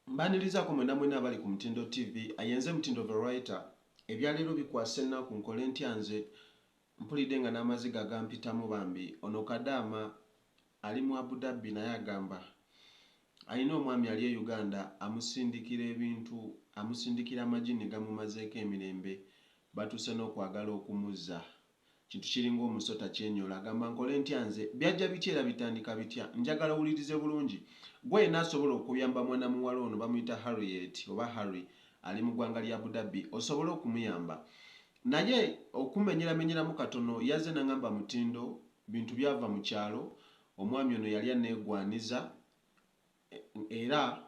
Mbanirizaako mwena mwena abali ku Mutindo TV. Ayenze Mutindo the writer. Ebyaleero bikwasa ennaku, nkole ntya nze? Mpulidde nga n'amaziga gampitamu bambi. Ono kadaama ali mu Abu Dhabi naye agamba alina omwami ali e Uganda amusindikira ebintu, amusindikira amajinni gamumazeeko emirembe, batuuse n'okwagala okumuzza. Kintu kiringa omusota kyenyola. Agamba nkole ntya nze? Byajja bitya era bitandika bitya? Njagala owulirize bulungi. Gwe yenna asobola okuyamba mwana muwala ono, bamuyita Harriet oba Harry, ali mu ggwanga lya Abu Dhabi, osobole okumuyamba. Naye okumenyeramenyeramu katono, yazze nangamba Mutindo bintu byava mu kyalo, omwami ono yali aneegwaniza era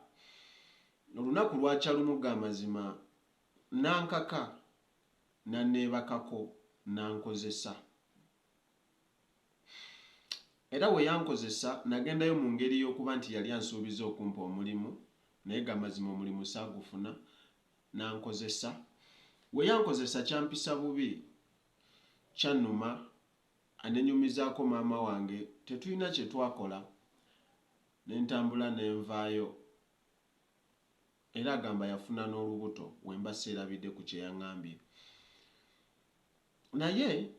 olunaku lwakya lumu ga mazima nankaka naneebakako nankozesa. Era we yankozesa nagendayo mu ngeri y'okuba nti yali ansuubiza okumpa omulimu naye ga mazima omulimu saagufuna nankozesa. We yankozesa kyampisa bubi, kyannuma, anenyumizaako maama wange tetulina kye twakola ne ntambula ne nvaayo. Era agamba yafuna n'olubuto wemba seerabidde ku kye yaŋŋambye. Naye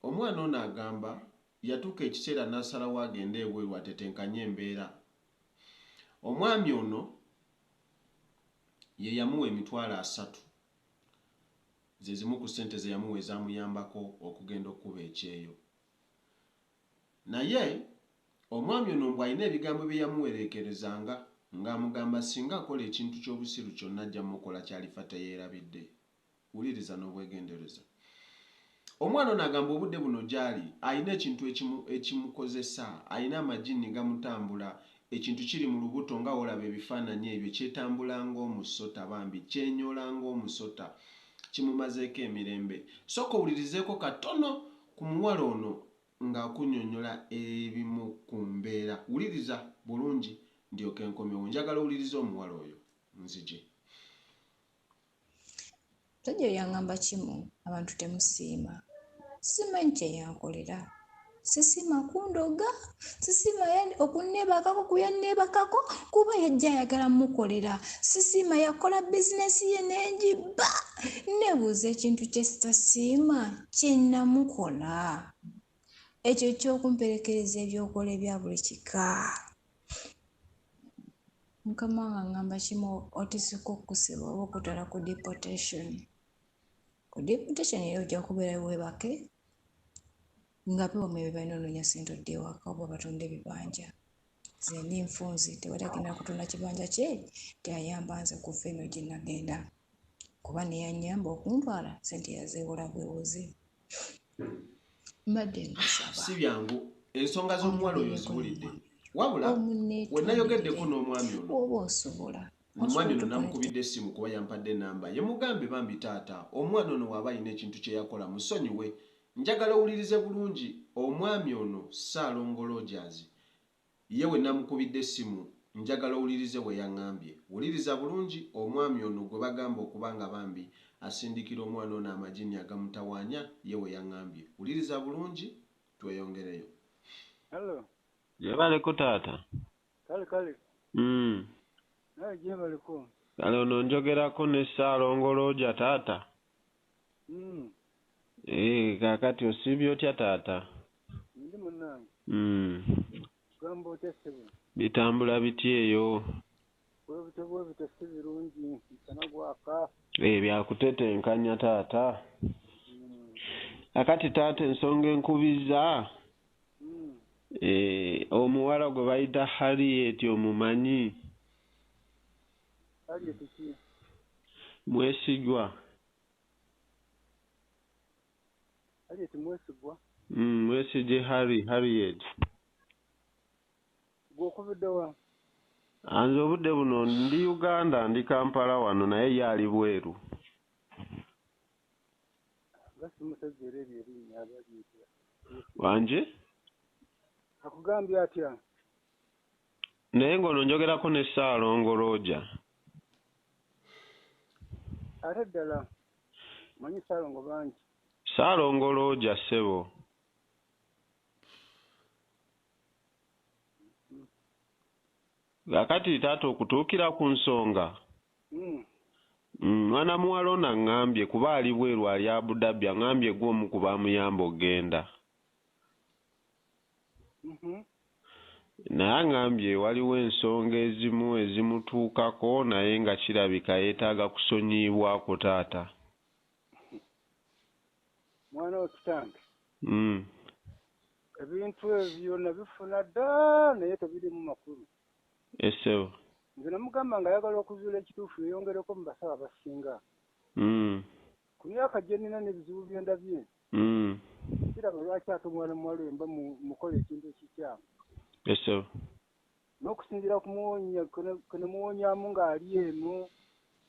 omwana ono agamba yatuuka ekiseera n'asalawo agende ebweru atetenkanye embeera. Omwami ono ye yamuwa 300,000, ze zimu ku ssente ze yamuwa ezaamuyambako okugenda okukuba ekyeyo. Naye omwami ono mbu alina ebigambo bye yamuwereekerezanga ng'amugamba singa akola ekintu ky'obusiru kyonna ajja mukola ky'alifa teyeerabidde. Wuliriza n'obwegendereza. Omwana ono agamba obudde buno gy'ali alina ekintu ekimukozesa, alina amajinni gamutambula, ekintu kiri mu lubuto nga w'olaba ebifaananyi ebyo, kyetambula ng'omusota bambi, kyenyola ng'omusota, kimumazeeko emirembe. Sooka owulirizeeko katono ku muwala ono ng'akunnyonnyola ebimu ku mbeera. Wuliriza bulungi ndyoke nkomewo. Njagala owulirize omuwala oyo nzije. Omusajja oyo yangamba kimu, abantu temusiima. Simanyi kye yankolera. Sisiima kundoga, sisiima okunneebakako ku yanneebakako kuba yajja ayagala mmukolera. Sisiima yakola bizinesi ye n'engibba. Nneebuuza ekintu kye sitasiima kye namukola. Ekyo eky'okumperekereza ebyokola ebya buli kika. Mukama wange angamba kimu, otisika okukusiba oba okutwala ku deportation. Ku deportation era ojja kubeerayo weebake nga biwoma ebyo balina onoonya ssente odde ewaka oba batunde ebibanja. Nze ndi nfunzi, tewali agenda kutunda kibanja kye teyayamba nze kuva eno gye nagenda. Kuba neyannyamba okuntwala ssente yazeewola bwewozi. Mbadde nkusaba. Si byangu, ensonga z'omuwala oyo ziwulidde. Wabula we nayogeddeko n'omwami ono, oba osobola omwami ono namukubidde essimu kuba yampadde enamba ye, mugambe bambi taata omwana ono waaba alina ekintu kye yakola musonyiwe. Njagala owulirize bulungi omwami ono Ssaalongo Rogers ye we namukubidde essimu, njagala owulirize bwe yaŋŋambye. Wuliriza bulungi omwami ono gwe bagamba okuba nga bambi asindikira omwana ono amajinni agamutawaanya ye we yaŋŋambye. Wuliriza bulungi tweyongereyo. Hello. Gyebaleko taata. Kale kale. Naye gyebaleko. Kale ono njogerako ne Ssaalongo Roger taata. Kaakati osiibye otya taata? Ndi munnange. Ogamba otya ssebo? Bitambula bitya eyo? Bwebityo bwebityo si birungi, musana gwaka. Byakutetenkanya taata. Kaakati taata ensonga enkubizza, omuwala gwe bayita Harriet omumanyi? Harriet ki? Mwesigwa. Harriet Mwesigwa? Mwesigye Harry, Harriet. Gwe okubidde wa? Nze obudde buno ndi Uganda, ndi Kampala wano naye ye ali bweru. Nga simutegeera eryo erinnya aba lyetya. Wangi? Akugambye atya? Naye ng'ono njogerako ne Ssaalongo Roger. Ate ddala omanyi Ssaalongo bangi. Ssaalongo Roger ssebo. Kaakati taata okutuukira ku nsonga, mwana muwala ono aŋŋambye kuba ali bweru ali Abu Dhabi aŋŋambye ggwe omu ku baamuyamba okugenda. Naye aŋŋambye waliwo ensonga ezimu ezimutuukako naye nga kirabika yeetaaga kusonyiyibwako taata. Mwana wa kitange. Ebintu ebyo nabifuna dda naye tebirimu makulu. Essebo. Nze namugamba nga ayagala okuzuula ekituufu yeyongereko mu basawo abasinga. Ku myaka gye nnina n'ebizibu bye ndabye, siraba lwaki ate omwana muwala oyo mba mukola ekintu ekikyamu. Essebo. N'okusinziira ku muwonya kwe namuwonyaamu ng'ali eno,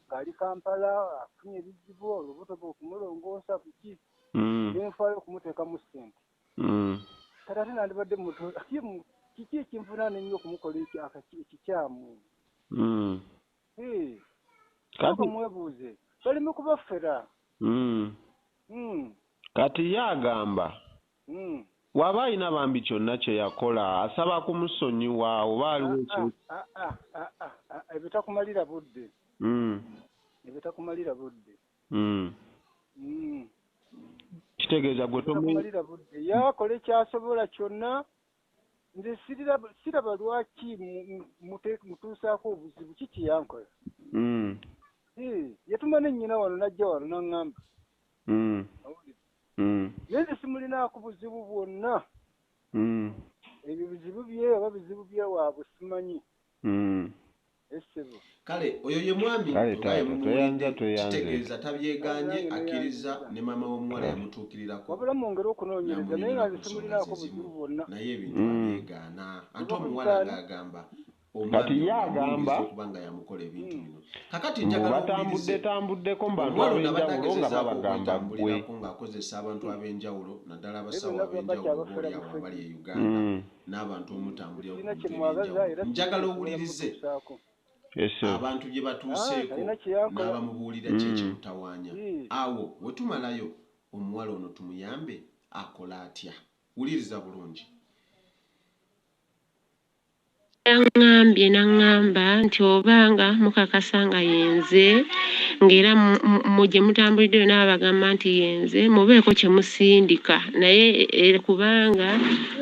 ng'ali Kampala, afunye ebizibu, olubuto bwe okumulongoosa biki, ne nfaayo okumuteekamu ssente. Kati ate nandibadde muto, kiki ekinvunaana ennyo okumukola ekikyamu? Kati mwebuuze, baleme kubafera. Kati ye agamba waba alina bambi kyonna kye yakola asaba kumusonyiwa oba aliwo ebyo takumalira budde. Ebyo takumalira budde. Kitegeeza gwe tomumalira budde. Yakola ekyasobola kyonna. Nze siraba lwaki mutuusaako obuzibu kiki yankola. Yatuma ne nnyina wano n'ajja wano n'aŋŋamba. Naye nze simulinaako buzibu bwonna. Ebyo bizibu bye oba bizibu byewaabwe simanyi. Essebo. Kale oyo ye mwami nga kitegeeza tabyegaanye akkiriza ne maama w'omuwala yamutuukirirako. Wabula mwongere okunoonyereza naye nga nze simulinaako buzibu bwonna. Naye ebintu abyegaana ate omuwala ng'agamba Kati ye agamba kubanga yamukola ebintu bino. Kakati njagala batambudde tambuddeko mu bantu ab'enjawulo nga babagamba ggwe ng'akozesa abantu ab'enjawulo naddala abasawo ab'enjawulo booli awo abali e Uganda n'abantu omutambulira ku bintu eby'enjawulo. Njagala owulirize abantu bye batuuseeko n'abamubuulira ki ekimutawaanya. Awo we tumalayo omuwala ono tumuyambe akola atya? Wuliriza bulungi. Yaŋŋambye n'aŋŋamba nti oba nga mukakasa nga yenze ng'era gye mutambulidde yonna babagamba nti yenze mubeeko kye musindika naye kubanga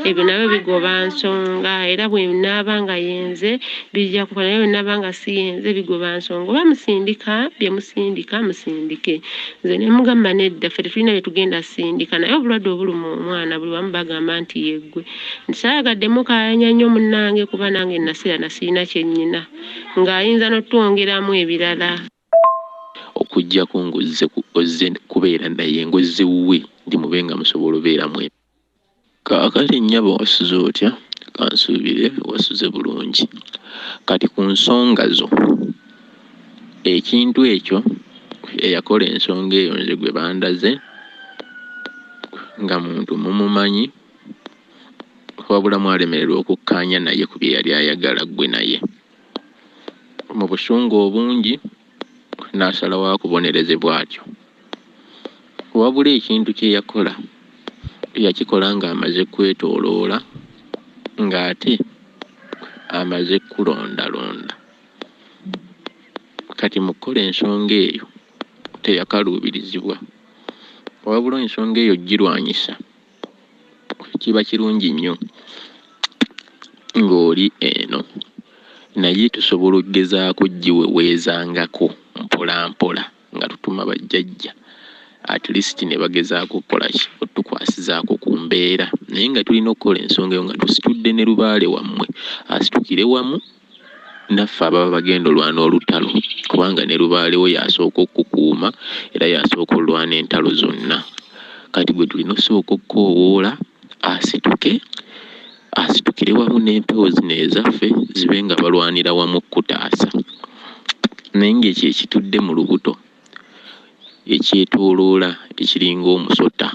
ebyo nabyo bigoba nsonga era bwe naaba nga yenze bijja kukola naye bwe naaba nga si yenze bigoba nsonga oba musindika bye musindika musindike nze ne mugamba nedda ffe tetulina bye tugenda sindika naye obulwadde obuluma omwana buli wamu bagamba nti yeggwe Nsaagadde mukaayanya nnyo munnange kuba nange nasirana sirina kye nnyina ng'ayinza n'otwongeramu ebirala. Okuggyako ng'ozze ozze kubeera naye, ng'ozze wuwe nti mube nga musobola obeera mwembi. Kaakati nnyabo wasuze otya? Kansuubire wasuze bulungi. Kati ku nsonga zo, ekintu ekyo eyakola ensonga eyo nze gwe bandaze nga muntu mumumanyi wabula mwalemererwa okukkaanya naye ku bye yali ayagala ggwe naye. Mu busungu obungi n'asalawo akubonereze bw'atyo. Wabula ekintu kye yakola yakikola ng'amaze kukwetooloola ng'ate amaze kukulondalonda. Kati mu kukola ensonga eyo teyakaluubirizibwa wabula ensonga eyo okugirwanyisa kiba kirungi nnyo ng'oli eno naye tusobola okugezaako okugiweweezangako mpolampola nga tutuma bajjajja at least ne bagezaako okukola ki otukwasizaako ku mbeera naye nga tulina okukola ensonga eyo nga tusitudde ne lubaale wammwe asitukire wamu naffe ababa bagenda olwana olutalo kubanga ne lubaale wo y'asooka okukukuuma era y'asooka olwana entalo zonna kati gwe tulina osooka okukoowoola asituke asitukire wamu n'empewo zino ezaffe zibe nga balwanira wamu okukutaasa naye ng'ekyo ekitudde mu lubuto ekyetooloola ekiringa omusota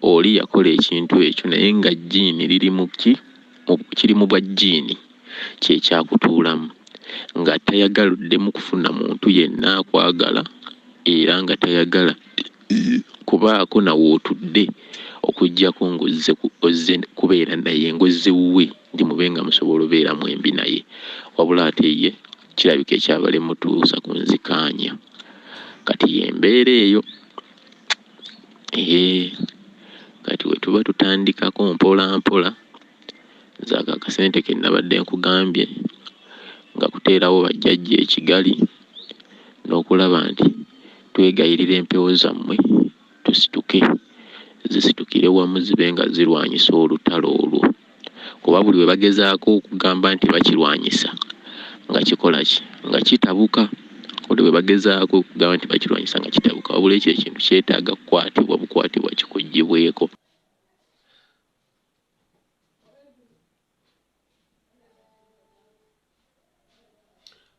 oli yakola ekintu ekyo naye nga jjiini liri mu ki kiri mu bwa jjiini kye kyakutuulamu nga tayagala oddemu kufuna muntu yenna akwagala era nga tayagala kubaako na w'otudde. Okuggyako ng'ozze ozze kubeera naye, ng'ozze wuwe nti mube nga musobola obeera mwembi naye. Wabula ate ye kirabika ekyabale mutuusa ku nzikaanya. Kati y'embeera eyo. Eeh, kati we tuba tutandikako mpola mpola, nze ako akasente ke nabadde nkugambye nga kuteerawo bajjajja e Kigali n'okulaba nti twegayirira empewo zammwe tusituke, zisitukire wamu zibe nga zirwanyisa olutalo olwo. Kuba buli we bagezaako okugamba nti bakirwanyisa nga kikola ki? Nga kitabuka. Buli we bagezaako okugamba nti bakirwanyisa nga kitabuka. Wabula ekyo ekintu kyetaaga kukwatibwa bukwatibwa kikuggyibweko.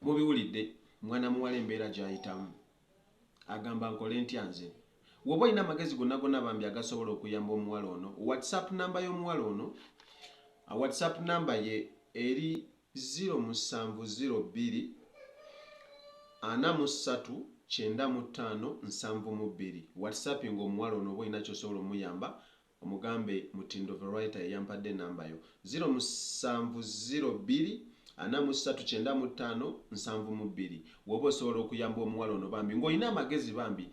Mubiwulidde mwana muwala embeera gy'ayitamu. Agamba nkole ntya nze? Woba olina amagezi gonna gonna bambi agasobola okuyamba omuwala ono, WhatsApp namba y'omuwala ono, WhatsApp namba ye eri 0702 43 95 72. WhatsAppinga omuwala ono oba olina ky'osobola omuyamba Omugambe Mutindo Verwriter yeyampadde enamba yo. Ziro musanvu ziro bbiri ana mu ssatu kyenda mu ttaano nsanvu mu bbiri. Woba osobola okuyamba omuwala ono bambi ng'olina amagezi bambi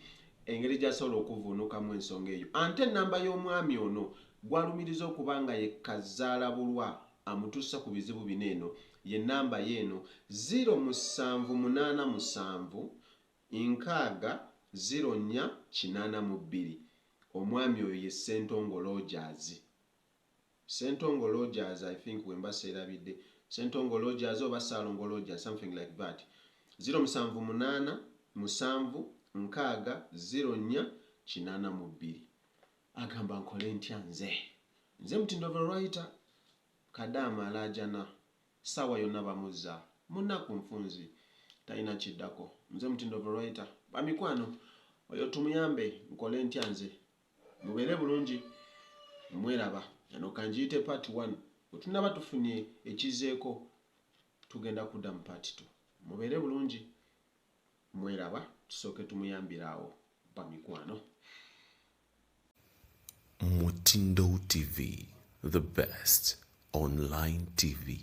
engeri gy'asobola okuvvuunukamu ensonga eyo. Ante ennamba y'omwami ono gw'alumiriza okuba nga ye kazaalabulwa amutuusa ku bizibu bino eno ye nnamba ye eno, ziro musanvu munaana musanvu nkaaga ziro nnya kinaana mu bbiri. Omwami oyo ye Ssentongo Rogers. Ssentongo Rogers I think wemba seerabidde. Ssentongo Rogers oba Ssaalongo Rogers something like that. 0 7 7 6 0 4 82. Agamba nkole ntya nze? Nze Mutindo the writer. Kadaama alaajana ssaawa yonna bamuzza mu nnaku nfunzi talina kiddako. Nze Mutindo the writer. Bamikwano oyo tumuyambe nkole ntya nze? Mubeere bulungi mweraba. Eno kangiyite part 1. Bwe tunaba tufunye ekizeeko tugenda kudda mu part 2. Mubeere bulungi mweraba tusooke tumuyambire awo bamikwano. Mutindo TV, the best online TV.